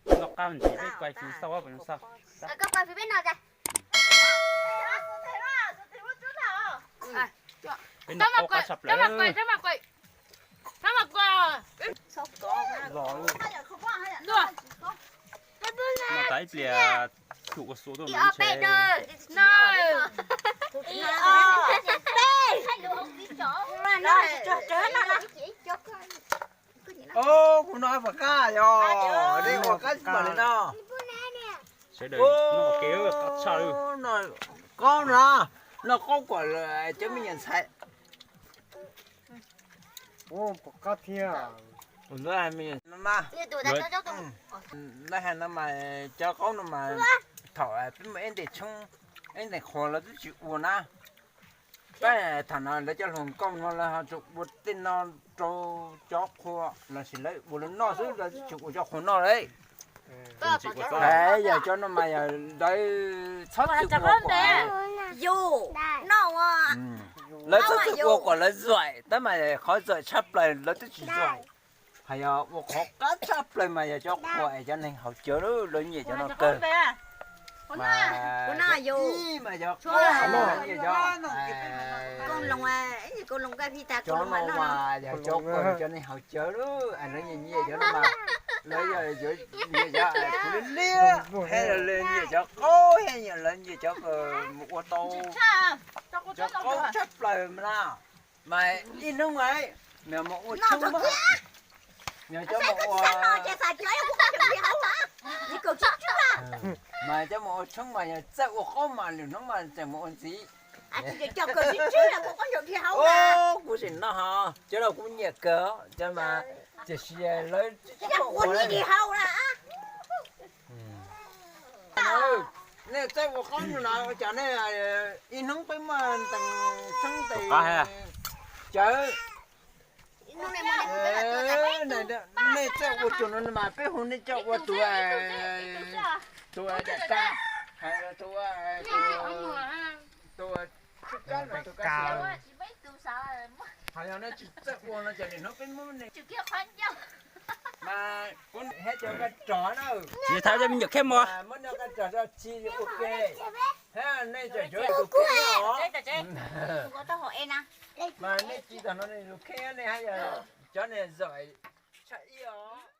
Noj qab ntsis peb kuaj fim xauj pem xauj. Koj kuaj fim peb noj tas. Peb noj qab tshaj plaws. Noj tas ib pliag, tsum ua xua tuaj ntshe. Kuv noj pom qab yog, noj qab tshaj li no. Sawv daws noj kev qab tshaj li. Qaub no, noj qaub kom lawm cov me nyuam ntxhais. Pom qab thiab. Lawv hais no mas cov qaub no mas thaum peb muaj ib ntes tshoob, ib ntes qhua lawv twb tsis ua na. Peb tham no lawv cov hluas nkauj no lawv ho tsuas ua tej no rau cov qhua lossis lawv ua lawv noj xwb, lawv twb tsis ua cov qhua noj li. Yog cov no mas yog lawv txhob txwm ua kom, yus noj ua, lawv txhob txwm ua kom lawv zuaim, tab mas qhov zuaim tshaj plaws lawv twb tsis zuaim. Hais yog ua qhov qab tshaj plaws mas yog cov qhua es cov neeg haus cawv lawv nyiam cov no kawg. Mas ib mas yog qhua, cov no mas yog cov qhua cov neeg haus cawv lawv nyiam nyiam cov no mas lawv yog yuav nyiam cov qhua liab liab, thiab lawv nyiam cov qaub, thiab lawv nyiam cov mus ua tau cov qaub tshaj plaws mas na. Mas ib hnub mas nws mus ua tshoob, nws cov mus ua, mas cov mus ua tshoob mas yog txawj ua qaub mas lwm hnub mas tseem mus ua ntxiv. Kuv sim noj ho, cov no kuv nyiam kawg, cov mas tiam sis lawv tsis tshua ua li. Nej txawj ua qaub no los ua cas nej ib hnub peb muaj ntees tshoob ntees cawv. Nej txawj ua tus no mas peb hu nej coj ua tus, tus daim tag, hais tus, tus, tus kab, tus kab. Hos yog nej tsis txawj ua no ces nim no peb muab nej, mas kuv thiab cov koj rog na, tsis thab cov me nyuam kheej mus, muab nej koj rog tso txi ua ke, thiab nej tseem yuav tus kheej os. Mas nej tsis tau no nej tus kheej nej haj yam cov nej zom tshaj ib os.